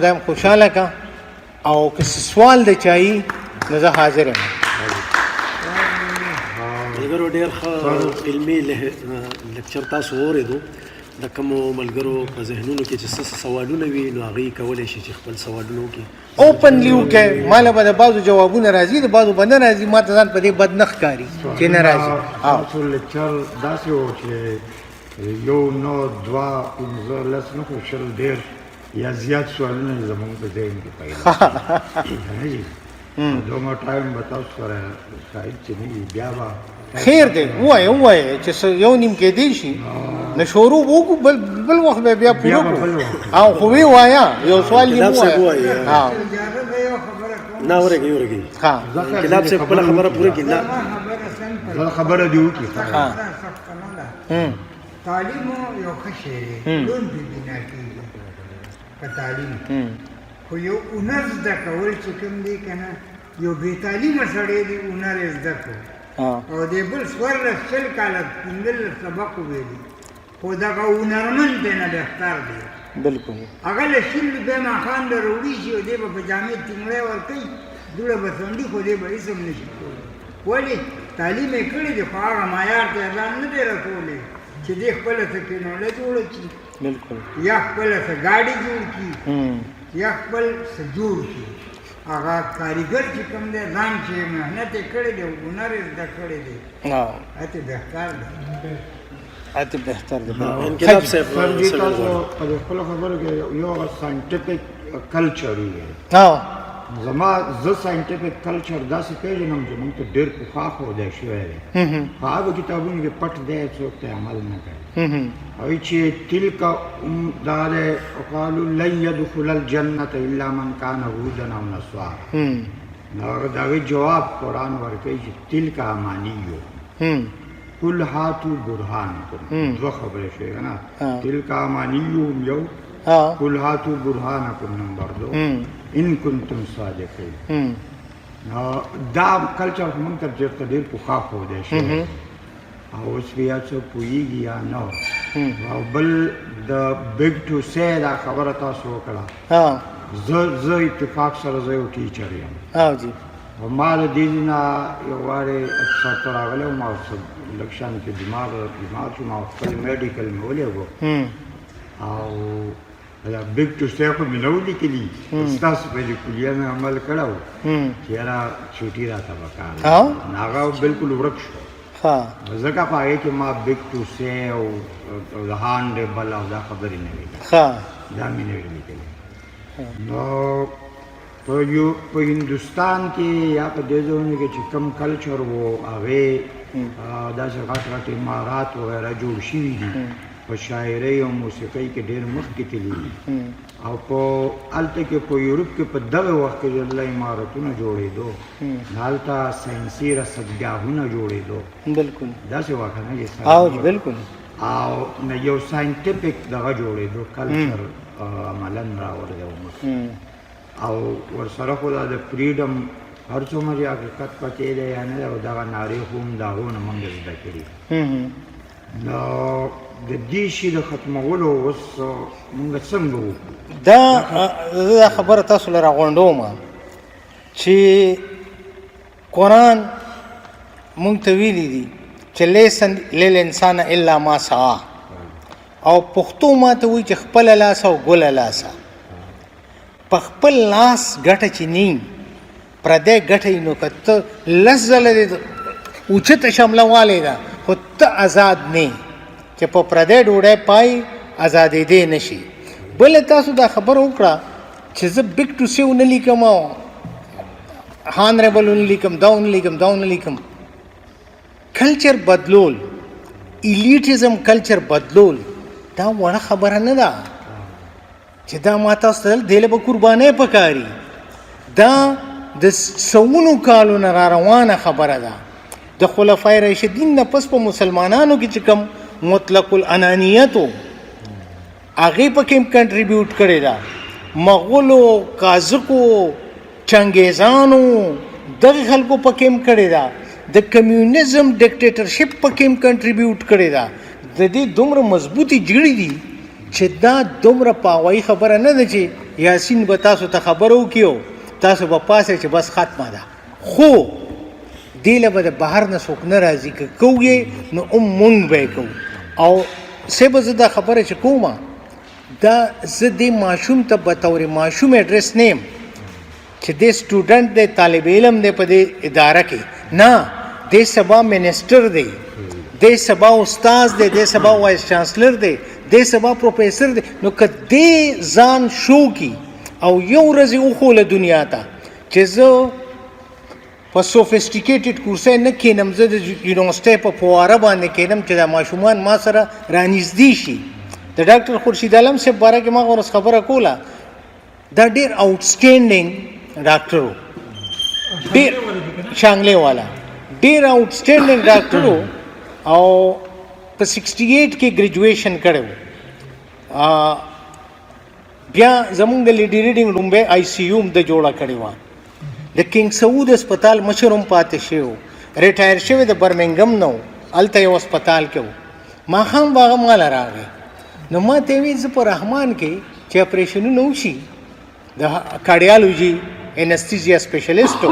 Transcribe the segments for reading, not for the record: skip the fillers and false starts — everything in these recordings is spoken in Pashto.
خدای مو خوشحاله که او که څه سوال د چای نو زه حاضر یم. ملګرو ډیر ښه علمي لیکچر تاسو واورېدو. د کومو ملګرو په ذهنونو کې چې څه څه سوالونه وي نو هغوی کولی شي چې خپل سوالونه وکړي. اوپنلی وکړئ، ما له به د بعضو جوابونه راځي، د بعضو به نه راځي. ما ته ځان په دې بد نه ښکاري چې نه راځي. تاسو لیکچر داسې و چې یو نه دوه پنځه لس نه خو 20 30 یا زیات سوالونه زموږ په ذهن کې پیدا کنه جی. دومره ټایم به تاسو سره شاید چې نه وي، بیا به خیر دی، ووایه ووایه چې څه یو نیم کېدی شي نو شروع به وکړو، بل بل وخت به بیا پوره کړو. او خو وی وایه، یو سوال یې ووایه. ها نه اورېږي اورېږي. ها انقلاب صاحب خپله خبره پوره کړي. نه زه خبره دې وکړي. ها تعلیم یو ښه شی دی، لون پرې بنا کېږي په تعلیم، خو یو هنر زده کول چې کوم دی که نه، یو بې تعلیمه سړی دی هنر یې زده کړو او دی بل 14 20 کاله 15 سبق وویلي، خو دغه هنرمند دی نه بهتر دی. بالکل. هغه له 20 روپۍ ماښام له راوړي شي او دی به په جامې تینګړی ورکوي، دوړه به څنډي، خو دی به هېڅ هم نه شي کولی. ولې؟ تعلیم یې کړی دی خو هغه معیار ته یې ځان نه دی رسولی چې دی خپله څه کینوله جوړه کړي، بالکل، یا خپله څه ګاډي جوړ کړي، یا خپل څه جوړ کړي. هغه کاریګر چې کوم دی ځان چې محنت یې کړی دی او هنر یې زده کړی دی، هتې بهتر دی. هتې بهتر دی. انقلاب صاحب. سر جی، تاسو په خپلو خبرو کې یو ساینټیفک کلچر ویل. زما زه ساینټیفک کلچر داسې پېژنم چې موږ ته ډېر پخوا ښودی شوی دی، خو هغه کتابونو کې پټ دی، څوک ته عمل نه کوي. او چې تلک دا دی، قالو لن يدخل الجنة الا من كان هودا او نصارا، نو هغه د هغې جواب قرآن ورکوي چې تلک امانیهم قل هاتوا برهانکم. دوه خبرې شوې که نه؟ تلک امانیهم یو، قل هاتوا برهانکم نمبر دو، ان کنتم صادقین. نو دا کلچر خو موږ ته چېرته ډېر پخوا ښودی شوی او اوس بیا څوک پوهېږي یا نه. او بل د بیګ ټو سې دا خبره تاسو وکړه، زه اتفاق سره زه یو ټیچر یم. جی. او ما د دې نه یو وارې افسر ته راغلی وم او څه لږ شان کې بیمار بیمار شوم او خپل میډیکل مې ولېږو او دا بیګ ټو سې خو مې نه و لیکلي، ستاسو په دې کلیه مې عمل کړی و چې یاره چوټي راته پکار ده، هغه بالکل ورک شو، ځکه په هغې کې ما بیګ ټو سې او د هانډ بل او دا خبرې نه وې، دا مې نه وې لیکلې. نو په یو په هندوستان کې یا په دې ځایونو کې چې کوم کلچر وو، هغې داسې غټ غټ عمارات وغیره جوړ شوي دي، په شاعرۍ او موسیقۍ کې ډېر مخکې تللي دي، او په هلته کې په یورپ کې په دغه وخت کې چې عمارتونه جوړېدو، هلته ساینسي رصدګاهونه جوړېدو. داسې وه که نه؟ او بالکل. او یو ساینټیفک دغه جوړېدو، کلچر عملاً راوړی و. او ورسره خو دا د فریډم هر څومره چې حقیقت پکې دی یا نه دی، او دغه نارې خو هم د هغو نه موږ زده کړي. نو د دې شي د ختمولو اوس موږ څنګه وکړو؟ دا زه دا خبره تاسو له راغونډوم چې قرآن مونږ ته ویلي دي چې لیس للانسان الا ما سعی، او پښتو ما ته وایي چې خپله لاسه او ګله لاسه. په خپل لاس ګټه چې نی پردی ګټه، نو که ته 10 ځله دې اوچته شمله والې ده خو ته ازاد نه، چې په پردی ډوډۍ پای ازادېدی نه شي. بله تاسو دا خبره وکړه چې زه بیګ ټو سې ونه لیکم او هانریبل ونه لیکم، دا ونه لیکم، دا ونه لیکم. کلچر بدلول، ایلیټیزم کلچر بدلول دا وړه خبره نه ده چې دا ما تاسو ته دې له به قربانۍ پکاري. دا د سوونو کالو نه را روانه خبره ده. د خلفای راشدین نه پس په مسلمانانو کې چې کوم مطلق الانانیت و، هغې پکې هم کنټریبیوټ کړې ده. مغولو، قازقو، چنګیزانو، دغه خلکو پکې هم کړې ده. د کمیونزم ډیکټیټرشپ پکې هم کنټریبیوټ کړې ده. د دې دومره مضبوطې جړې دي چې دا دومره په هوایي خبره نه ده چې یاسین به تاسو ته خبر وکړي او تاسو به پاسئ چې بس ختمه ده. خو دې له به د بهر نه څوک نه راځي، که کوو یې نو هم مونږ به یې کوو. او صاحب زه دا خبره چې کوم، دا زه دې ماشوم ته بطور ماشوم اډرس نه یم چې دې سټوډنټ دی، طالب علم دی په دې اداره کې، نه، دې سبا منسټر دی، دې سبا استاد دی، دې سبا وایس چانسلر دی، دې سبا پروفیسر دی. نو که دې ځان شو کی او یو ورځ یې وښوله دنیا ته چې زه په سوفیسټیکیټډ کورسۍ نه کینم، زه د یونیورسټۍ په فواره باندې کینم چې دا ماشومان ما سره رانږدې شي. د ډاکټر خورشید عالم صاحب باره کې ما هغه ورځ خبره کوله، دا ډیر آوټسټینډینګ ډاکټر و، ډیر شانګلې والا ډیر آوټسټینډینګ ډاکټر و، او په 68 کې ګریجویشن کړی و. بیا زمونږ د لیډي ریډینګ لومبی آی سی یو هم د جوړه کړې وه، د کینګ سعود هسپتال مشر هم پاتې شوی و، ریټایر شوی د برمنګم نه و، هلته یو هسپتال کې و. ماښام به هغه ماله راغی، نو ما ته یې ویل زه په رحمان کې چې اپریشنونه وشي د کارډیالوجي انستیزیا سپیشلیست و،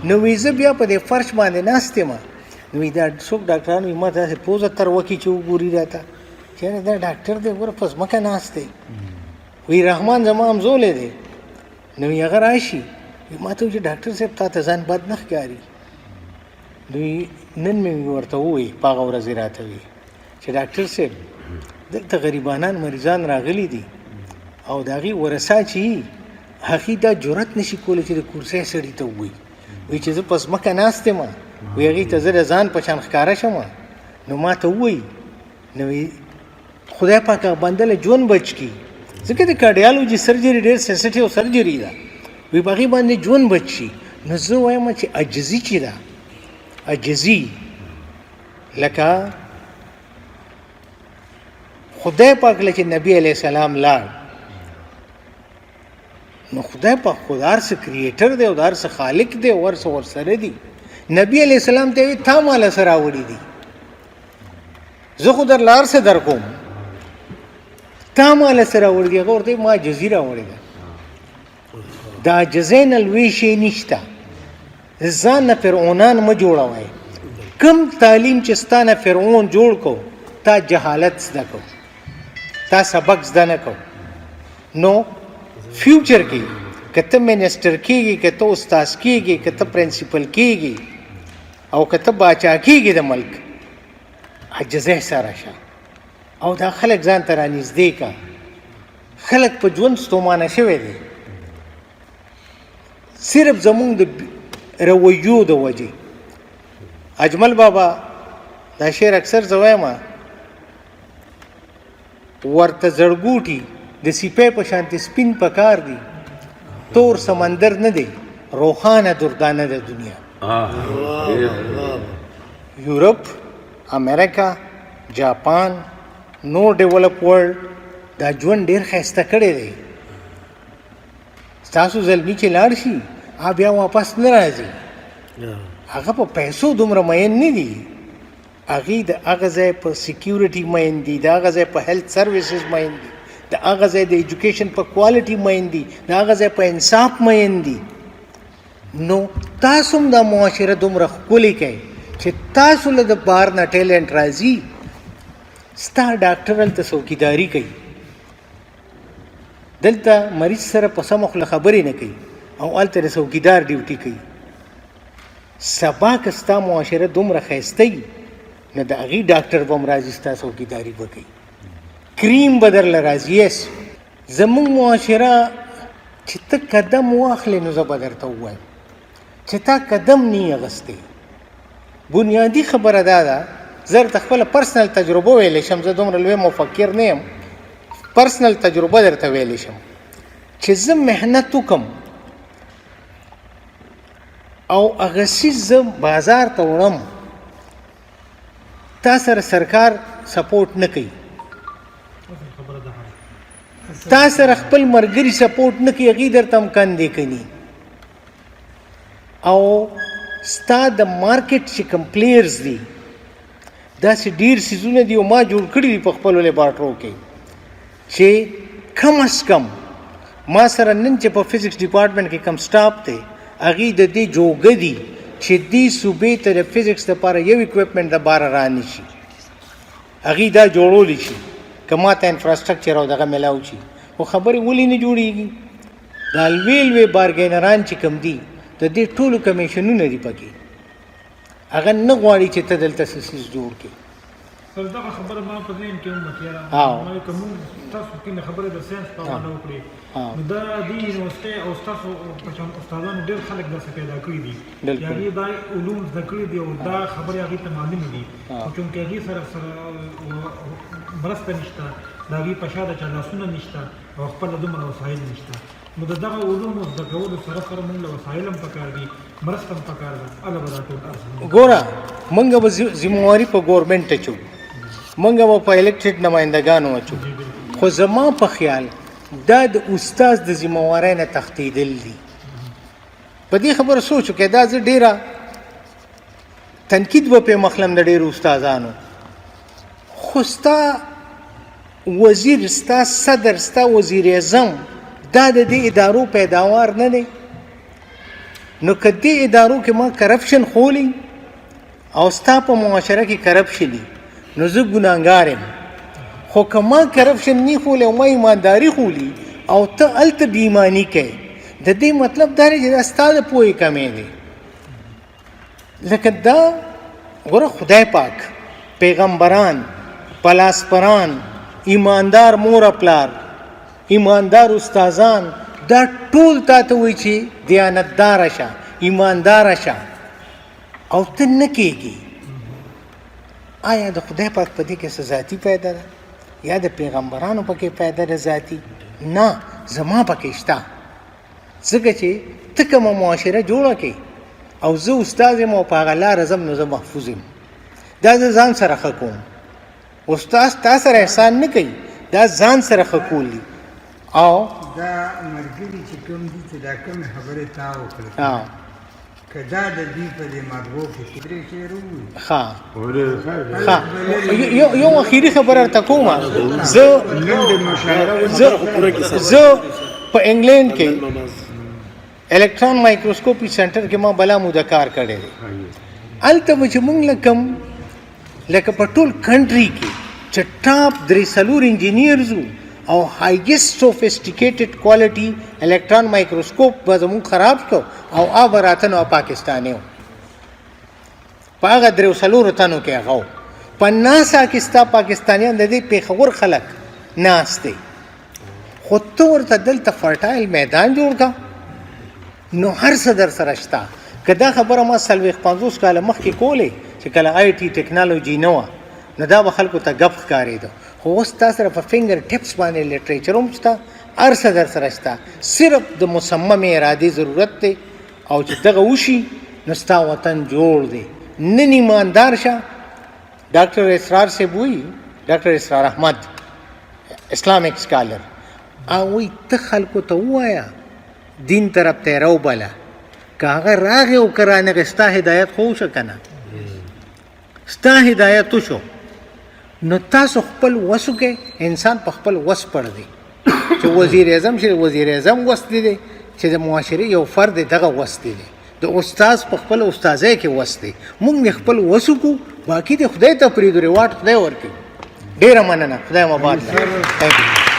نو وی زه بیا په دې فرش باندې ناست یم. نو وی دا څوک ډاکټران وي ما داسې پوزه تر وکړي چې وګوري راته چې دا ډاکټر دی، ګوره په ځمکه ناست دی. وی رحمان زما همزولی دی. نو وی هغه راشي، وی ما ته وایي چې ډاکټر صاحب تا ته ځان بد نه ښکاري. نو نن مې ورته ووایي، په هغه ورځ یې راته ووایي چې ډاکټر صاحب دلته غریبانان مریضان راغلي دي او د هغې ورثه چې هغې دا جرأت نشي کولی چې د کورسۍ سړي ته ووایي، وایي چې زه په ځمکه ناست یم، وایي هغې ته زه د ځان په شان ښکاره شم، نو ما ته ووایي. نو خدای پاک هغه بنده له ژوند بچ کړي، ځکه د کارډیالوجي سرجري ډېر سنسټیو سرجري ده، وایي په هغې باندې ژوند بچ شي. نو زه وایم چې عاجزي چې ده، عاجزي لکه خدای پاک له چې نبی علیه السلام لاړ، نو خدای پاک خو د هر څه کریټر دی او د هر څه خالق دی او هر څه ورسره دي. نبی علیه السلام ته وایي تا ما له څه راوړي دي، زه خو در له هر څه در کوم، تا ما له څه راوړي دي. هغه ورته ما عاجزي راوړې ده. د عاجزۍ نه لوی شی نشته. ځان نه فرعونان مه جوړوئ. کم تعلیم چې ستا نه فرعون جوړ کو، تا جهالت زده کو، تا سبق زده نه کو. نو فیوچر کې که ته منسټر کیږي، که ته استاد کیږي، که ته پرنسپل کیږي، او که ته باچا کیږي د ملک، عاجزۍ سره شه او دا خلک ځان ته رانږدې که. خلک په ژوند ستومانه شوی دی، صرف زمونږ د رویو د وجې. اجمل بابا دا شعر اکثر زه وایم، ورته زړګوټي د سیپۍ په شانتې سپین پکار دي، تور سمندر نه دی، روښانه دردانه ده دنیا. یورپ، امریکا، جاپان، نور ډیولپ ورلډ دا ژوند ډیر ښایسته کړی دی. ستاسو زلمی چې لاړ شي هغه بیا واپس نه راځي، هغه په پیسو دومره مین نه دي، هغوی د هغه ځای په سکیورټي مین دي، د هغه ځای په هیلث سرویسز مین دي، د هغه ځای د ایجوکیشن په کوالټي مین دي، د هغه ځای په انصاف مین دي. نو تاسو هم دا معاشره دومره ښکلې کړئ چې تاسو له د بهر نه ټیلنټ راځي، ستا ډاکټر هلته څوکیداري کوي، دلته مریض سره په سمه خوله خبرې نه کوي او هلته د څوکیدار ډیوټي کوي. سبا که ستا معاشره دومره ښایسته وي، نو د هغې ډاکټر به هم راځي ستا څوکیداري به کوي، کریم به درله راځي. یس زموږ معاشره چې ته قدم واخلې نو زه به درته ووایم چې تا قدم نه یې اخیستی. بنیادي خبره دا ده، زه درته خپله پرسنل تجربه ویلی شم، زه دومره لوی مفکر نه یم، پرسنل تجربه درته ویلی شم چې زه محنت وکم او هغه څیز زه بازار ته وړم، تا سره سرکار سپورټ نه کوي، تا سره خپل مرګري سپورټ نه کوي، هغوی درته هم کندې کني، او ستا د مارکیټ چې کوم پلیئرز دي داسې ډیر څیزونه دي او ما جوړ کړي دي په خپلو لیبارټرو کې چې کم از کم ما سره نن چې په فزکس ډپارټمنټ کې کم سټاف دی، هغوی د دې جوګه دي چې دې صوبې ته د فزکس لپاره یو اکوپمنټ د باره رانه شي، هغوی دا جوړولی شي که ما ته انفراسټرکچر او دغه میلاو شي. خو خبرې ولې نه جوړیږي؟ دا لوی لوی بارګینران چې کوم دي، د دې ټولو کمیشنونه دي پکې، هغه نه غواړي چې ته دلته څه څیز جوړ کړې. سر، دغه خبره ما په ذهن کې هم وه. ما که موږ تاسو کومې خبرې د ساینس په حواله وکړې، نو دا دې یونیورسټۍ او ستاسو په شان استادانو ډېر خلک داسې پیدا کړي دي چې هغوی دا علوم زده کړي دي او دا خبرې هغوی ته معلومې دي، خو چونکې هغوی سره مرسته نشته، د هغوی په شا د چا لاسونه نشته او خپله دومره وسایل نشته، نو د دغه علومو زده کولو سره سره موږ له وسایل هم پکار دي، مرسته هم پکار ده، هله به دا ټول ارزښت. ګوره، مونږ به ذمہواري په ګورنمنټ اچو، مونږ به په الیکټډ نمایندګانو اچو، خو زما په خیال دا د استاد د ذمہوارۍ نه تښتېدل دي. په دې خبره سوچ وکړئ. دا زه ډېره تنقید به پرې مخلم د ډېرو استادانو، خو ستا وزیر، ستا صدر، ستا وزیر اعظم دا د دې ادارو پیداوار نه دی. نو که دې ادارو کې ما کرپشن خولی او ستا په معاشره کې کرپشن دي، نو زه ګناهګار یم. خو که ما کرپشن نه خولی او ما ایمانداري خولی او ته هلته بې ایماني کوې، د دې مطلب دا دی چې دا ستا د پوهې کمی دی. لکه دا ګوره، خدای پاک، پیغمبران، پلاسپران، ایماندار مور پلار، ایماندار استادان، دا ټول تا ته وایي چې دیانتدار شه، ایماندار شه، او ته نه کېږي. آیا د خدای پاک په دې کې څه ذاتي پیدا ده یا د پیغمبرانو پکې پیدا ده ذاتي؟ نه، زما پکې شته، ځکه چې ته کومه معاشره جوړه کړې او زه استاد یم او په هغه لاره ځم، نو زه محفوظ یم. دا زه ځان سره ښه کوم. استاد تا سره احسان نه کوي، دا ځان سره ښه کول دي. او دا مرګري چې کوم دي، چې دا کومې خبرې تا وکړې، که دا د دوی په دې مغزو کې درې شعر ووایي. ښه ښه، یو اخیری خبره درته کوم. زه نن د مشاعره زه په انګلند کې الکترون مایکروسکوپي سنټر کې ما بلا موده کار کړی دی. هلته به چې مونږ لکم لکه په ټول country کې چې top درې څلور engineers او highest sophisticated quality electron microscope به زمونږ خراب شو او هغه راته، نو پاکستاني و. په هغه درې څلورو تنو کې هغه و. په ناسا کې ستا پاکستانیان، د دې پېښور خلک ناست دي، خو ته ورته دلته fertile میدان جوړ کا، نو هر څه در سره شته. که دا خبره ما 40-50 کاله مخکې کولې چې کله IT ټکنالوجي نه وه، نو دا به خلکو ته ګپ ښکارېده، خو اوس تا سره په finger tips باندې literature هم شته، هر څه در سره شته، صرف د مصممې ارادې ضرورت دی، او چې دغه وشي نو ستا وطن جوړ دی. نن ایماندار شه. ډاکټر اسرار صاحب وایي، ډاکټر اسرار احمد، اسلامیک سکالر، او وایي ته خلکو ته ووایه، دین طرف ته یې راوبله، که هغه راغی او که رانغی، ستا هدایت خو وشو که نه؟ ستا هدایت وشو. نو تاسو خپل وس وکړئ. انسان په خپل وس پړ دی، چې وزیر اعظم شي وزیر اعظم وس دی دی، چې د معاشرې یو فرد دی دغه وس دی دی، د استاد په خپل استادۍ کې وس دی. مونږ دې خپل وس وکړو، باقي د خدای ته پرېږدو، reward خدای ورکوي. ډېره مننه، خدای مو آباد لره. Thank you.